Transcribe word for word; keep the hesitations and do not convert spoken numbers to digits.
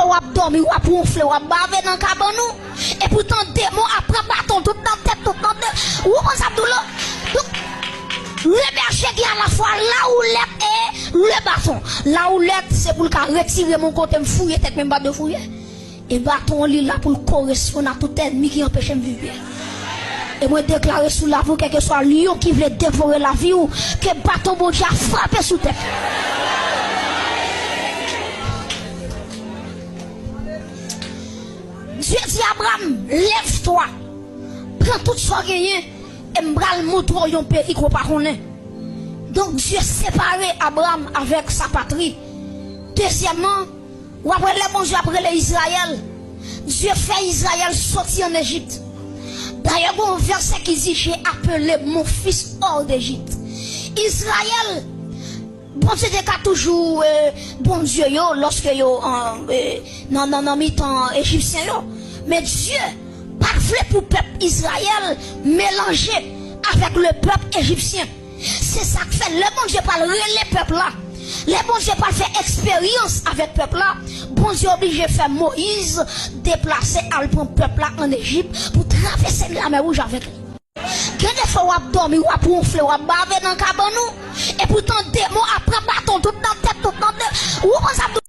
W ap dòmi, w ap wonfle, w ap bave nan kabann ou. Epoutan demon ap pran baton tout nan tèt, tout nan tèt. Ou konprann sa m di w la? Donk, le berger qui est à la fois la houlette et le bâton. La houlette, se pou l ka retire m yon kote m fouye tèt, men m pa dwe fouye. E baton an li la pou l koresponn a tout ènmi ki anpeche m viv byen. E mwen deklare sou lavi w, kèlkeswa lyon ki vle devore lavi w, ke baton Bondye a frape sou tèt. Dye di Abram, lève-toi, pran tout sa w genyen, e m pral montre w yon peyi ke w pa konnen. Donk, Dye separe Abram avèk sa patri. Dezyèmman, w ap wè lè Bondye ap rele Izrayèl, Dye fè Izrayèl soti ann Ejip. Dayè, gen yon vèsè ki di, j'ai appelé mon fils hors d'Égypte. Izrayèl, Bondye te ka toujou, eh, Bondye yo lòske yo, eh, nan, nan, nan mitan Ejipsyen yo. Men Dye pa t vle pou pèp Izrayèl melanje avèk le pèp ejipsyen. Se sa k fè, lè Bondye pral rele pèp la, lè Bondye pral fè eksperyans avèk pèp la, Bondye oblije fè Moyiz deplase al pran pèp la ann Ejip pou travèse Lamè Wouj avèk li. Gen de fwa w ap dòmi, w ap wonfle, w ap bave nan kabann ou, epoutan demon ap pran baton tout nan tèt, tout nan tèt. Ou konn sa m di w?